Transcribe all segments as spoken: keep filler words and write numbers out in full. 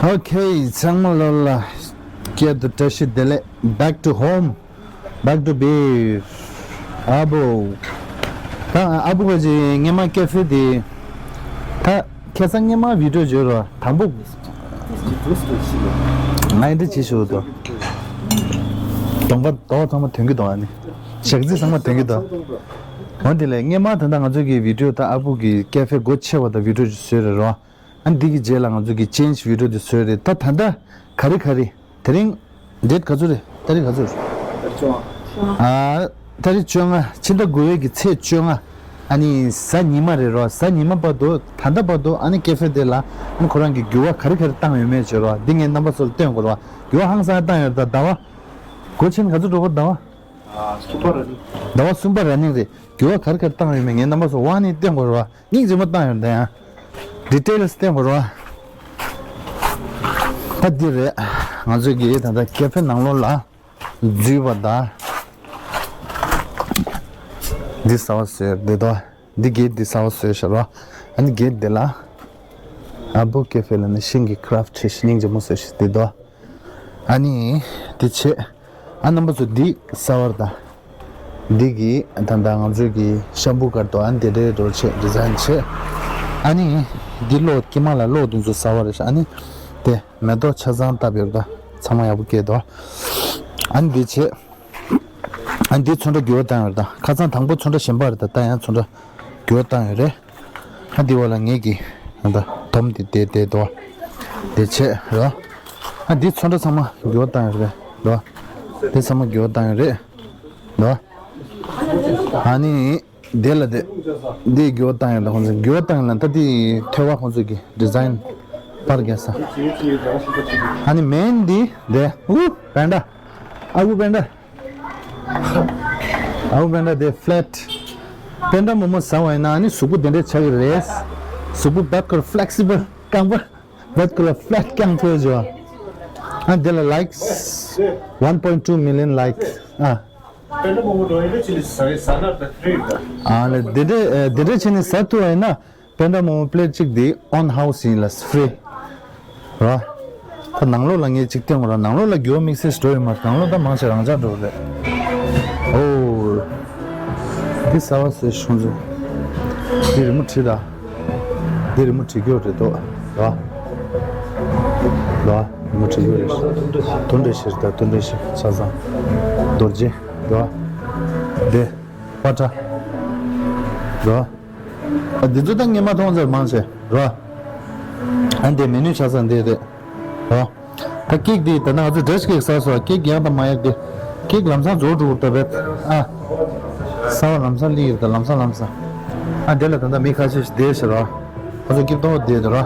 ཨོ་ཁེ། ཚང་མ་ལོ་ལ་སྐྱེལ་དུ་བཀྲ་ཤིས་བདེ་ལེགས། Back to home, back to beef. ཨ་བུ། ད་ཨ་བུ་ག་ཅི་སྔས་མ་ཀེ་ཧྥེ་དེ། ད་ཁ་སང་སྔས་མ་བི་ཌི་ཡོ་བརྗོད་རོགས་དང་པོ། ང་ཡི་འདི་ཅི་ཞུ་དོ། གདོང་པ་དོ་ཚང་མ་དོན་གྱི་དོ། ཨ་ནི་ཞག་རྩི་ཚང་མ་དོན་གྱི་དོ། འོན་ཏེ་ལས་སྔས་མ་ད་ལྟ་ང་ཚོ་གི་བི་ཌི་ཡོ་ད་ཨ་བུ་གི་ཀེ་ཧྥེ་སྒོ་ཕྱེ་བ་དང་བི་ཌི་ཡོ་བཟོས་རེད་རོ། ཨ་ནི་འདི་གི་རྗེས་ལ་ང་ཚོ་གི་ཅེན་ཇི་བི་ཌི་ཡོ་དེ་བཟོས་རེད། ད་ད་ལྟ་ག་རེ་ག་རེ། དེ་རིང་ཌེ་ཊི་ག་ཚོད་རེད། ཏ་རིག་ག་ཚོད་རེད། ཨ། ཏ་རིག་བཅོ་ལྔ། ཕྱི་ཟླ་དགུ་པའི་གི་ཚེས་བཅོ་ལྔ། ཨ་ནི་གཟའ་ཉི་མ་རེད་རོ། གཟའ་ཉི་མ་བར་དུ་ད་ལྟ་བར་དུ་ཨ་ནི་ཀེ་ཧྥེ་དེ་ལ་ཨ་ནི་ཁོ་རང་གི་འགྱུར་བ་ག་རེ་ག་རེ་བཏང་ཡོད་མེད་བྱས་རོ། འདི་ངས་རྣམ་པ་ཚོ་ལ་སྟོན་དགོས་རོ། འགྱུར་བ་ཧང་སང་བཏང་ཡོད་རེད། ད་ཟླ་བ། སྒོ་ཕྱེ་ནས་ག་ཚོད་འགྲོ་གི་རེད་ཟླ་བ། ཨ། གསུམ་པ་ར་ནི། ཟླ་བ་གསུམ་པ་ར་ནི་རེད། འགྱུར་བ་ག་རེ་ག་རེ་བཏང་ཡོད་མེད་ངས་རྣམ་པ་ཚོ་ཝ་ནི་སྟོན་དགོས་རོ། སྙིང་རྗེ་མོ་བཏང་ཡོད་ད་ཡང་། ཌི་ཊེལ་སི་བསྟན་དགོས་རོ། ད་འདི་རེད། ང་ཚོས་ཀྱི་ད་ལྟ་ཀེ་ཧྥེ་ནང་ལོགས་ལ་འཛུལ་བ་ད། འདི་ཟ་བ་ཟེར་འདི་དོ། འདི་གེ་འདི་ཟ་བ་ཟེར་ཤག་རོ། ཨ་ནི་གེ་འདི་ལ། ཨ་བུ་ཀེ་ཧྥེ་ལ་ནི་ཤིང་གི་ཁི་རབ་ཊི་ཤི་སྙིང་རྗེ་མོ་ཟེར་ཤག་འདི་དོ། ཨ་ནི། འདི་བྱས། ཨ་རྣམ་པ་ཚོ་འདི་གསར་བར་དང་། འདི་གི་ད་ལྟ་ང་ཚོའི་གི་ཤམ་བུ་སྒར་དུ་ཨ་འདི་འདྲའི་འགྲོ་ཆེད་ཌི་ཟའིན་བྱས། ཨ་ནི། འདི་གློག་དཀྱིལ་མ་ལ་གློག་འདི་ཚོ་གསར་བ་རེད་ཤག་ཨ་ནི། དེ་མེ་ཏོག་ཆ་ཚང་བཏབ་ཡོད་ད། ཚང་མ་ཡག་པོ་སྐྱེས་འདུག་ཨ་ནི་འདི་བྱས། ཨ་ནི་འདི་ཚོན་ཁྲ་འགྱུར་བ་བཏང་ཡོད་ད། ཁ་སང་དང་པོ་ཚོན་ཁྲ་གཞན་པ་རེད་ད། ད་ཡང་ཚོན་ཁྲ་འགྱུར་བ་བཏང་ཡོད་རེད། ཨ་འདི་བ་ལ་ངེད་ཀྱི་ད་ལྟ་དོམ་འདི་དེ་དེ་དོ། དེ་བྱས་རོ། ཨ་འདི་ཚོན་ཁྲ་ཚང་མ་འགྱུར་བ་བཏང་ཡོད་རེད་རོ། དེ་ཚང་མ་འགྱུར་བ་བཏང་ཡོད་རེད་རོ། ཨ་ནི་དེ་ལ་དེ་འདི་འགྱུར་བ་བཏང་ཡོད་ད། ཁོང་ཚོ་འགྱུར་བ་བཏང་ཡོད་ན་ད་འདི་ཐོས་པ་ཁོང་ཚོ་གི་ཌི་ཟའིན་པར་རྒྱག་ས། ཨ་ནི་མེན་འདི་དེ་ཨུ་པན་ཌ། ཨ་ཨུ་པན་ཌ། ཨའུ་པན་ཌ་དེ་ཕ་ལེ་ཊི། པན་ཌ་མོག་མོག་ཟ་བ་ཡིན་ན་ནི་གཟུགས་པོ་དེ་འདྲས་ཆགས་ཀྱི་རེད། གཟུགས་པོ་བད་ཀོ་ལ་ཕ་ལེག་སི་བལ་རྐང་པ། བད་ཀོ་ལ་ཕ་ལེ་ཊི་རྐང་ཐོས་བྱོས། ཨ་དེ་ལ་ལའིཀ་སི་one point two million likes ཨ། པན་ཌ་མོག་མོག་འགྲོ་ཡིན་ན་ཅི་ནི་ཟ་ཟ་ན་ད་ཕི་རི་ད། ཨ་ལ་དེ་འདྲས་དེ་འདྲས་བྱས་ནས་ཟ་ཐུབ་པ་ཡིན་ན། པན་ཌ་མོག་མོག་པ་ལེ་ཊི་གཅིག་དེ་ཨོན་ཧའུ་སི་ཡིན་ལ་ཕི་རི། ར། ད་ནང་ལོགས་ལ་ངས་གཅིག་སྟོན་དགོས་ར། ནང་ལོགས་ལ་འགྱུར་བ་དམིགས་བསལ་ཞིག་འགྲོ་ཡོད་མ་རེད། ནང་ལོགས་ད་མང་ཆེ་རང་འཇགས་འགྲོ་གི་རེད། ཨོ། འདི་ཟ་བ་ཟེར་ཤོང་ཚོ། འདི་རི་མོ་བྲིས་ད། འདི་རི་མོ་བྲིས་རྒྱུ་རེད་དོ། ར། ར། རི་མོ་བྲིས་རྒྱུ་རེད། དུ་འདྲ་ཞིག་རེད་ད། དུ་འདྲ་ཞིག་ཆ་ཚང་། རྡོ་རྗེ། ར། འདི། པ་ཏྲ། ར། ཨ་འདི་ཚོ་ད་ངས་མ་མཐོང་ཚར་མང་ཆེ་ར། ཨ་འདི་མེ་ནུ་ཆ་ཚང་འདི་རེད་ར། ད་ཀེག་འདི་ད་ནང་ང་ཚོ་འབྲས་ཀེག་ཟ་སོང་། ཀེག་ཡག་དང་མ་ཡག་འདི། ཀེག་ལམ་སང་རྫོགས་འགྲོ་གི་རེད་ད་རེད། ཨ། ཟ་བ་ལམ་སང་སླེབས་ཀྱི་རེད་ད། ལམ་སང་ལམ་སང་། ཨ་འདི་ལ་ད་ལྟ་མི་ཁ་ཤས་ཤིག་བསྡད་ཤག་ར། ཁོ་ཚོ་སྐྱིད་ཏོང་བསྡད་འདུག་ར།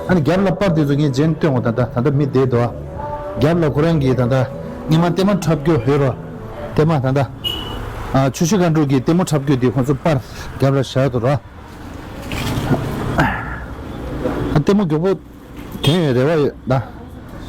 ཨ་ནི་རྒྱབ་ལ་པར་འདི་ཚོ་ངས་རྗེས་ནས་སྟོན་དགོས། ད་ལྟ་ད་ལྟ་མི་བསྡད་འདུག་ཨ། རྒྱབ་ལ་ཁོ་རང་གིས་ད་ལྟ་སྔོན་མ་ལྟད་མོ་འཁྲབ་རྒྱུ་ཡོད་ར། ལྟད་མོ་ད་ལྟ། ཨ་ཆུ་བཞི་སྒང་དྲུག་གི་ལྟད་མོ་འཁྲབ་རྒྱུ་དེ་ཁོ་ཚོ་པར་རྒྱབ་ལ་བཞག་འདུག་ར། ལྟད་མོ་མགྱོགས་པོ་ཐོན་ཡོད་རེ་བ་ཡོད་ད།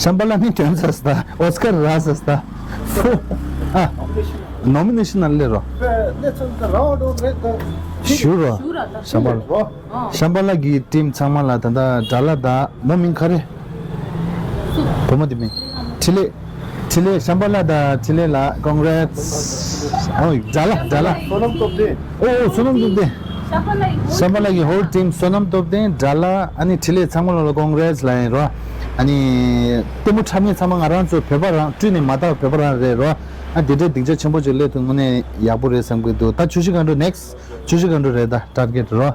ཤམ་བྷ་ལ་ནི་ཐོན་ཚར་སོང་ད། ཨོ་སི་ཀར་རག་ཚར་སོང་ད། ཨ། ནོ་མི་ནེ་ཤན་ནང་སླེབས་རོགས། ཞུ་རོགས། ཤམ་བྷ་ལ། ཤམ་བྷ་ལ་གི་ཊིམ་ཚང་མ་ལ་ད་ལྟ་དགྲ་ལྷ་དང་མོ་མིང་ག་རེ། བུ་མོ་དེ་མིང་། འཕྲིན་ལས། འཕྲིན་ལས། ཤམ་བྷ་ལ་དང་འཕྲིན་ལས་ལ་ཀོང་རེ་ཊི། ཨོ་དགྲ་ལྷ་དགྲ་ལྷ། བསོད་ནམས་སྟོབས་ལྡན། ཨོ་ཨོ་བསོད་ནམས་སྟོབས་ལྡན། ཤམ་བྷ་ལ་གི་ཧོལ་ཊིམ་བསོད་ནམས་སྟོབས་ལྡན་དགྲ་ལྷ་ཨ་ནི་འཕྲིན་ལས་ཚང་མ་ལོ་ལ་ཀོང་རེ་ཊི་ལབ་ཡིན་རོ། ཨ་ནི་ལྟད་མོ་འཁྲབ་མཁན་ཚང་མ་ང་རང་ཚོ་བོད་པ་རང་བཀྲུས་ནས་མ་བཏགས་བོད་པ་རང་རེད་རོ། ཨ་དེ་འདྲའི་སྡིངས་ཆ་ཆེན་པོ་ཅིག་སླེབས་ཐུབ་དངོས་གནས་ཡག་པོ་རེད་བསམ་གྱི་འདུག་ད་ཆུ་བཞི་སྒང་དྲུག་ནེག་སི་ཊི་ཆུ་བཞི་སྒང་དྲུག་རེད་ད་ཊར་གེཊ་རོ།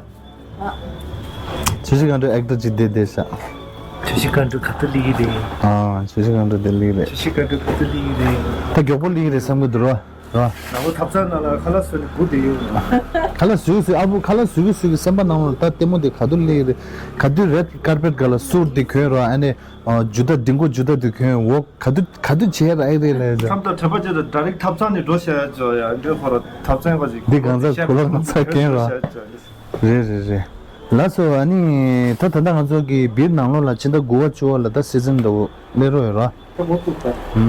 ཆུ་བཞི་སྒང་དྲུག་ཨེག་ཊར་ཅིག་བསྡད་བསྡད་ཤག་ཆུ་བཞི་སྒང་དྲུག་ག་ཚོད་སླེབས་ཀྱི་རེད། ཨ་ཆུ་བཞི་སྒང་དྲུག་དེ་སླེབས་རེད། ཆུ་བཞི་སྒང་དྲུག་ག་ཚོད་སླེབས་ཀྱི་རེད། ད་མགྱོགས་པོ་སླེབས་ཀྱི་རེད་བསམ་གྱི་འདུག་རོ། རོ། ནང་ལོགས་ཐབ་ཚང་ནང་ལ་ཁ་ལག་བཟོས་ནས་སྒུག་བསྡད་ཡོད། ཁ་ལག་བཟོས་བཟོས་ཨ་བུ་ཁ་ལག་བཟོས་ཀྱི་བཟོས་ཀྱི་སེམས་པ་ནང་ལ་ད་ལྟད་མོ་དེ་ག་དུས་སླེབས་ཀྱི་རེད། ག་དུས་རེཌ་ཀར་པེཊ་སྒང་ལ་སུཊ་དེ་གྱོན་རོ། ཨ་ནི་ཨ་ཇུ་ཏ་ལྡིང་གོ་ཇུ་ཏ་དེ་གྱོན་འོ་ག་དུས་ག་དུས་བྱས་ར་ཨེ་རེད་ལབ་ཡ། ཁམས་དང་གྲྭ་པ་བཅས་དང་ཌའི་རེག་ཐབ་ཚང་ནས་འགྲོ་བྱས་ཡ་ཅོ་ཡ་འདྲེ་ཁོ་ར་ཐབ་ཚང་ག་ཅིག་འདི་གང་ཚ་གུ་ལ་གང་ཚ་གྱོན་རོ། རེད་རེད་རེད། ལགས་སོ། ཨ་ནི་ད་ད་ལྟ་ང་ཚོ་གི་བིར་ནང་ལོགས་ལ་ཕྱི་ཟླ་དགུ་པ་བཅུ་པ་ལ་ད་སི་ཛིན་འདྲ་བོ་སླེབས་རོགས་ཡོད་ར།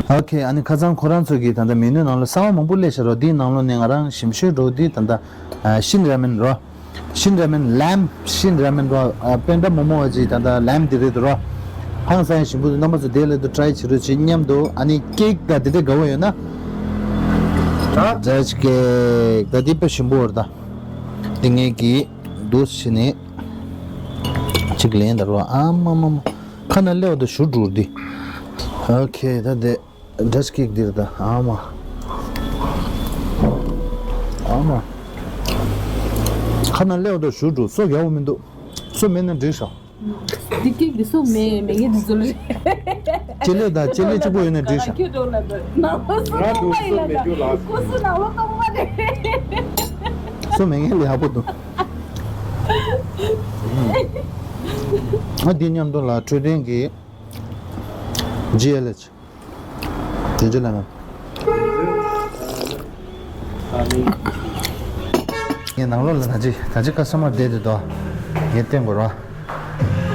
ཨོ་ཁེ། ཨ་ནི་ཁ་སང་ཁོ་རང་ཚོ་གི་ད་ལྟ་མེ་ནུ་ནང་ལ་གསར་པ་མང་པོ་སླེབས་ཤག་རོ། འདིའི་ནང་ལོགས་ནས་ང་རང་ཞིམ་ཤོས་འདྲ་བོ་འདི་ད་ལྟ་ཨ་ཤིན་ར་མེན་རོ། ཤིན་ར་མེན་ལེམ་ཤིན་ར་མེན་རོ། ཨ་པན་ཌ་མོག་མོག་བ་ཅིག་ད་ལྟ་ལེམ་འདི་རེད་རོ། ཧང་སང་ཞིམ་པོ་འདུག་རྣམ་པ་ཚོ་དེ་ལ་དུ་ཊ་རའི་བྱེད་རོགས་བྱེད་མཉམ་དུ། ཨ་ནི་ཀེག་དང་དེ་འདྲ་དགའ་བོ་ཡོད་ན། ཌ་ཅི་ཀེག་ད་འདི་དཔེ་ཞིམ་པོ་རེད་ད། འདི་ངས་ཀྱིས་འདུག་བྱས་ནས་གཅིག་ལེན་ད་རོགས། ཨ་མ་མ་མ། ཁ་ན་སླེབས་པ་དང་ཞུ་འགྲོ་འདི། ཨོ་ཁེ། ད་དེ་ཌ་ཅི་ཀེག་འདིར་ད། ཨ་མ། ཨ་མ། ཁ་ན་སླེབས་པ་དང་ཞུ་འགྲོ། སོ་རྒྱག་པ་མི་འདུག་སོ་མེད་ན་འགྲིག་ཤག་འདི་ཀེག་འདི་སོ་མེད་མེད་མཁན་འདི་ཚོ་ལ་རེད། ལྕེ་ལེ་དང་ལྕེ་ལེ་གཅིག་པོ་ཡོད་ན་འགྲིག་ཤག་ཁྱོད་འགྲོ་ལ་འདོད། ནང་ལོ་སོ་སྟོང་པ་ཡིན་ལ་འདོད། ཁོ་སོ་ནང་ལོ་སྟོང་པ་རེད། སོ་མེད་མཁན་ལ་ཡག་པོ་འདུག་ཨ་འདི་མཉམ་དུ་ལ་འཕྲོད་བསྟེན་གྱི་ཇི་ཨེལ་ཨེཆ། དེ་ཚོ་ལ་ན། ངས་ནང་ལོགས་ལ་ད་ཅི་ད་ཅི་ཀ་ས་མར་བསྡད་དེ་དོ། ངས་བསྟན་དགོས་རོ།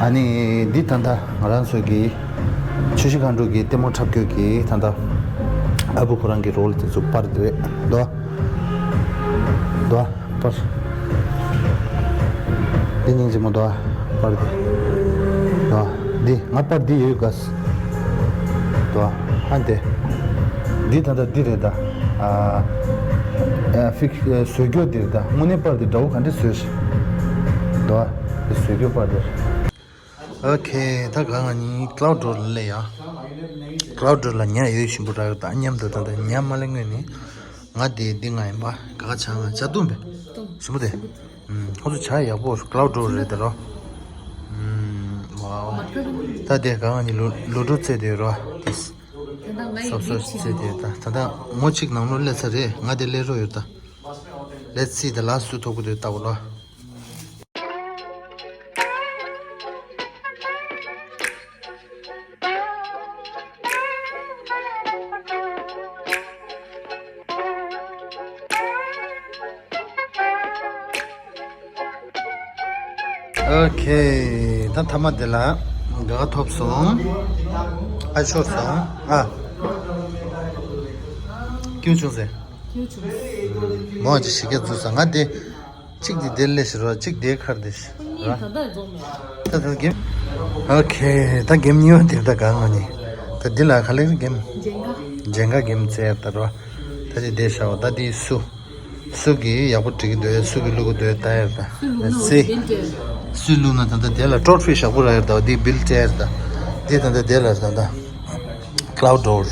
ཨ་ནི་འདི་ད་ལྟ་ང་རང་ཚོ་གི་ཆུ་བཞི་སྒང་དྲུག་གི་ལྟད་མོ་འཁྲབ་སྐྱོད་ཀྱི་ད་ལྟ་ཨ་བུ་ཁོ་རང་གི་རོལ་དེ་ཚོ་པར་དེ་རེད་དོ། དོ། པར། འདི་སྙིང་རྗེ་མོ་དོ། པར་འདི། དོ། འདི་ང་པར་འདི་ཡོད་ག་ས། དོ། ཧ་འདི། འདི་ད་ལྟ་འདི་རེད་ད། ཨ། ཨ་ཕིག་ཨ་བཟོས་རྒྱུ་འདི་རེད་ད། དངོས་གནས་པར་འདི་འདྲ་བོ་ག་འདྲ་བཟོས་ཤག་དོ། འདི་བཟོས་རྒྱུ་པར་འདི། ཨོ་ཁེ། ད་ག་ང་གཉིས་ཀླའུ་ཌོར་ལ་སླེབས་ཡ། ཀླའུ་ཌོར་ལ་ཉ་ཡོད་ཞིམ་པོ་རག་ཡོད་ད། མཉམ་དུ་ད་ལྟ་ཉ་མ་སླེབས་སྔོན་ནས། ང་དེ་འདི་ང་ཡིན་པ་ག་ག་ཆ་ང་ཆ་བཏུང་བས། ཞིམ་པོ་དེ། ཨུམ། ཁོ་ཚོ་ཇ་ཡག་པོ་ཀླའུ་ཌོར་རེད་དེ་རོ། ཨུམ། ཝའོ། ད་དེ་ག་ང་གཉིས་ལོ་ལོ་འགྲོ་རྩེ་དེ་རོ། དེ་སོབ་སོབ་རྩེ་དེ་ད་ད་ད་མོ་གཅིག་ནང་ལོ་སླེབས་ཚར་རེད། ང་དེ་སླེབས་རོགས་ཡོད་ད། Let's see the last two ཐོག་གུ་དེ་ལྟ་བུ་ལོ། ཨོ་ཁེ། ད་མཐའ་མ་དེ་ལ་ག་ག་ཐོབ་སོང་། ཨ་ཤོར་སོང་། ཨ། ཀྱུ་ཆུང་ཟེར། ཀྱུ་ཆུང་ཟེར། མོ་ཅི་ཞིག་ག་འཛུལ་སོང་། ང་དེ། གཅིག་འདི་དེར་སླེབས་ཤི་རོ། གཅིག་དེའི་ཁར་དེ་ཤི་ར། ད་ད་གེམ། ཨོ་ཁེ། ད་གེམ་གཉིས་པ་དེ་ད་ག་ང་ནི། ད་འདི་ལ་ག་ལེར་གེམ། ཇེན་ག། ཇེན་ག་གེམ་རྩེ་ཡ་ད་རོ། ད་ཅི་དེ་ཤ་བ་ད་དེ་སུ། སུ་གི་ཡག་པོ་འགྲིག་གི་འདུག་སུ་གི་བླུག་གི་འདུག་ད་ཡ་ད། སུ་བླུག་ན་སི། བིལ་ཏེ། སུ་བླུག་ན་ད་ད་དེ་ལ་ཊོར་ཕིཤ་ཡག་པོ་ར་ཡ་ད། དེ་བིལ་ཏེ་ཡ་ད། དེ་ད་ད་དེ་ལ་ད་ད། Cloud Door.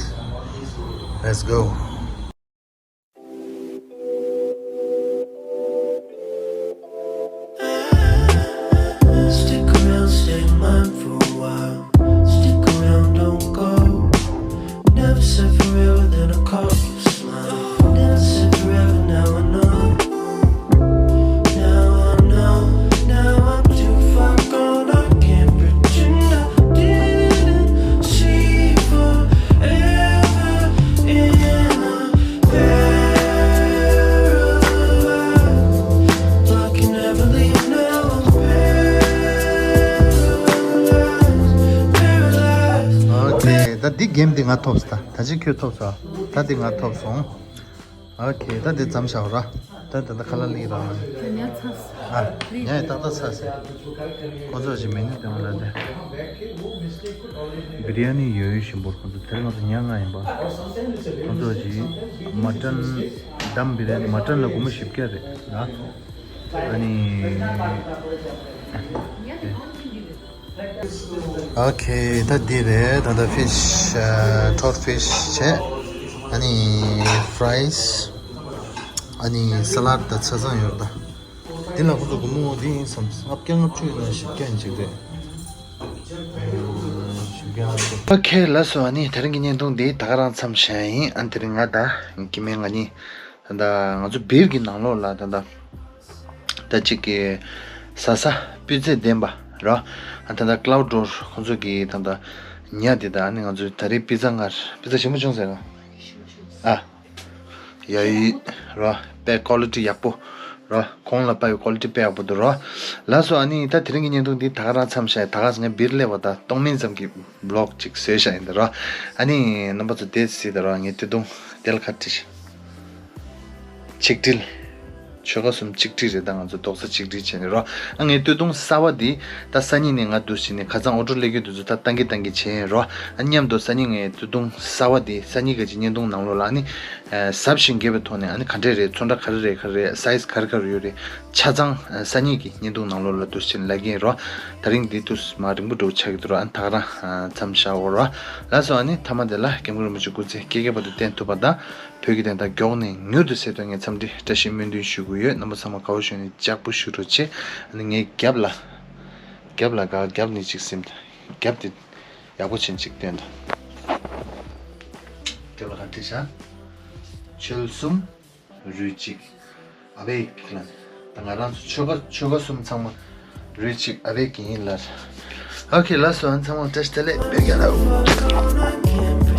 Let's go. Stick around, stay mine for a while. Stick around, don't go. Never said forever, then I caught you smile. Never said forever, now I know. Now I know, now I'm too far gone. I can't pretend I didn't see forever in a pair of eyes. I can never leave now, I'm paralyzed, paralyzed. ཨོ་ཁེ། ད་འདི་གེམ་འདི་ང་ཐོབ་ས། ད་ད་ཅི་ཁྱོད་ཐོབ་ས། ད་འདི་ང་ཐོབ་སོང་། ཨོ་ཁེ། ད་འདི་ཙམ་བཞག་ར། ད་ད་ད་ཁ་ལག་ལི་ར། ཉ་ཚ་སོང་། ཨ། ཉ་ཡི་ཏག་ཏག་ཚ་སོང་། ཁོ་ཚོ་ཅིག་མེ་ནུ་དེ་མ་ལ་དེ། བི་རི་ཡ་ནི་ཡོད་ཡོད་བཞིན་པོར་ཁོ་ཚོ་དེར་ང་ཚོ་ཉ་ང་ཡིན་པ། ཁོ་ཚོ་ཅིག་མ་ཊན་དམ་བི་རི་ཡ་ནི། མ་ཊན་ལ་སྒོར་མོ་བཞི་བརྒྱ་རེད་ན། ཨ་ནི། ཨོ་ཁེ། ད་འདི་རེད། ད་ད་ཕིཤ་ཨ་ཊོར་ཕིཤ་བྱས། ཨ་ནི་ཕ་རའི་སི། ཨ་ནི་ས་ལད་དང་ཆ་ཚང་ཡོད་ད། འདི་ལ་ཁོ་ཚོ་སྒོར་མོ་འདི་ཡིན་བསམ། ལྔ་བརྒྱ་ལྔ་བཅུ་ཡིན་ན་བཞི་བརྒྱ་ཡིན་ཅིག་རེད། བཞི་བརྒྱ་ལྔ་བཅུ། ཨོ་ཁེ་ལགས་སོ། ཨ་ནི་དེ་རིང་གི་བརྙན་ཐུང་འདི་ད་ག་རང་མཚམས་བཞག་ཡིན། ཨ་ནི་དེ་རིང་ང་དང་སྐྱེ་དམན་ང་གཉིས་ད་ལྟ་ང་ཚོ་སྦིར་གྱི་ནང་ལོགས་ལ་ད་ལྟ། ད་གཅིག་གི་ཟ་ས་སྤུས་ཚད་ལྡན་པ་ར། ཨ་ད་ལྟ་ཀླའུ་ཌོར་ཁོང་ཚོ་གི་ད་ལྟ་ཉ་དེ་ད། ཨ་ནི་ང་ཚོའི་ད་རེས་པི་ཛ་སྔར་པི་ཛ་ཞིམ་པོ་བྱུང་ཟེར་ར། ཨ། ཡ་ཡི་ར། དཔེ་ཀོ་ལི་ཊི་ཡག་པོ་ར། གོང་ལ་དཔའ་བའི་ཀོ་ལི་ཊི་དཔེ་ཡག་པོ་འདུག་ར། ལགས་སོ། ཨ་ནི་ད་དེ་རིང་གི་བརྙན་ཐུང་འདི་ད་ག་རང་མཚམས་བཞག་ཡིན། ད་ག་ང་སྦིར་སླེབས་པ་ད་སྟོང་མིན་ཙམ་གྱི་བི་ལོག་ཅིག་བཟོས་བཞག་ཡིན་ད་ར། ཨ་ནི་རྣམ་པ་ཚོ་དེ་སྲིད་ད་ར། ངས་ད་དུང་དེ་ལ་ཁ་བྲིས་ཤིག་ཆིག་སྒྲིལ། ཆོལ་ཁ་གསུམ་གཅིག་སྒྲིལ་རེད། ད་ང་ཚོ་རྡོག་རྩ་གཅིག་སྒྲིལ་བྱས་ནས་རོ། ཨ་ངའི་སྟོད་ཐུང་གསར་བ་འདི་ད་སང་ཉིན་ནས་ང་འདུག་བྱས་ནས་ཁ་སང་ཨོ་ཊོ་སླེབས་ཀྱི་འདུག་ཚོ། ད་བཏང་གི་བཏང་གི་བྱས་ཡིན་རོ། ཨ་མཉམ་དུ་སང་ཉིན་ངའི་སྟོད་ཐུང་གསར་བ་འདི་སང་ཉིན་ག་ཅིག་བརྙན་ཐུང་ནང་ལོགས་ལ་ཨ་ནི་ཨ་གཟབ་ཞིང་རྒྱས་པའི་ཐོག་ནས་ཨ་ནི་ག་འདྲས་རེད། ཚོན་ཁྲ་ག་རེ་རེད། ག་རེ་རེད། སའི་ཛི་ག་རེ་ག་རེ་ཡོད་རེད། ཆ་ཚང་ཨ་སང་ཉིན་གྱི་བརྙན་ཐུང་ནང་ལོགས་ལ་འདུག་བྱས་ནས་ལབ་ཀྱི་ཡིན་རོ། ད་རིང་འདི་དུས་མ་རིང་པོ་འགྲོ་ཆགས་ཀྱི་འདུག་རོ། ཨ་ནི་ད་ག་རང་ཨ་མཚམས་བཞག་འོ་རོ། ལགས་སོ། ཨ་ནི་མཐའ་མ་དེ་ལ་སྐྱབས་མགོན་རིན་པོ་ཆེ་སྐུ་ཚེ་བསྐལ་བརྒྱའི་བར་དུ་བརྟན་ཐུབ་པ་དང་། བོད་ཀྱི་བདེན་མཐའ་མགྱོགས་ནས་མྱུར་དུ་གསལ་ཐུབ་ངེས་འཚམས་འདྲི་བཀྲ་ཤིས་སྨོན་འདུན་ཞུ་གི་ཡོད། རྣམ་པ་ཚང་མ་དགའ་བོ་བྱུང་ནས་ལྕགས་པོ་ཞུ་རོགས་བྱེད། ཨ་ནི་ངའི་རྒྱབ་ལ། རྒྱབ་ལ་དགའ། རྒྱབ་ནས་ཅིག་སིམ་དང་། རྒྱབ་དེ་ཡག་པོ་བྱིན་ཅིག་བསྟན་དང་། རྒྱབ་ལ་ག་འདྲ་བྱ། ཆོལ་གསུམ་རུས་གཅིག་ཨ་བེག་ལ། ད་ང་རང་ཚོ་ཆོལ་ཁ་ཆོལ་ཁ་གསུམ་ཚང་མ་རུས་གཅིག་ཨ་བེག་གི་ཡིན་ལ། ཨོ་ཁེ། ལགས་སོ། ཨ་ཚང་མ་བཀྲ་ཤིས་བདེ་ལེགས། བོད་རྒྱལ་ལོ།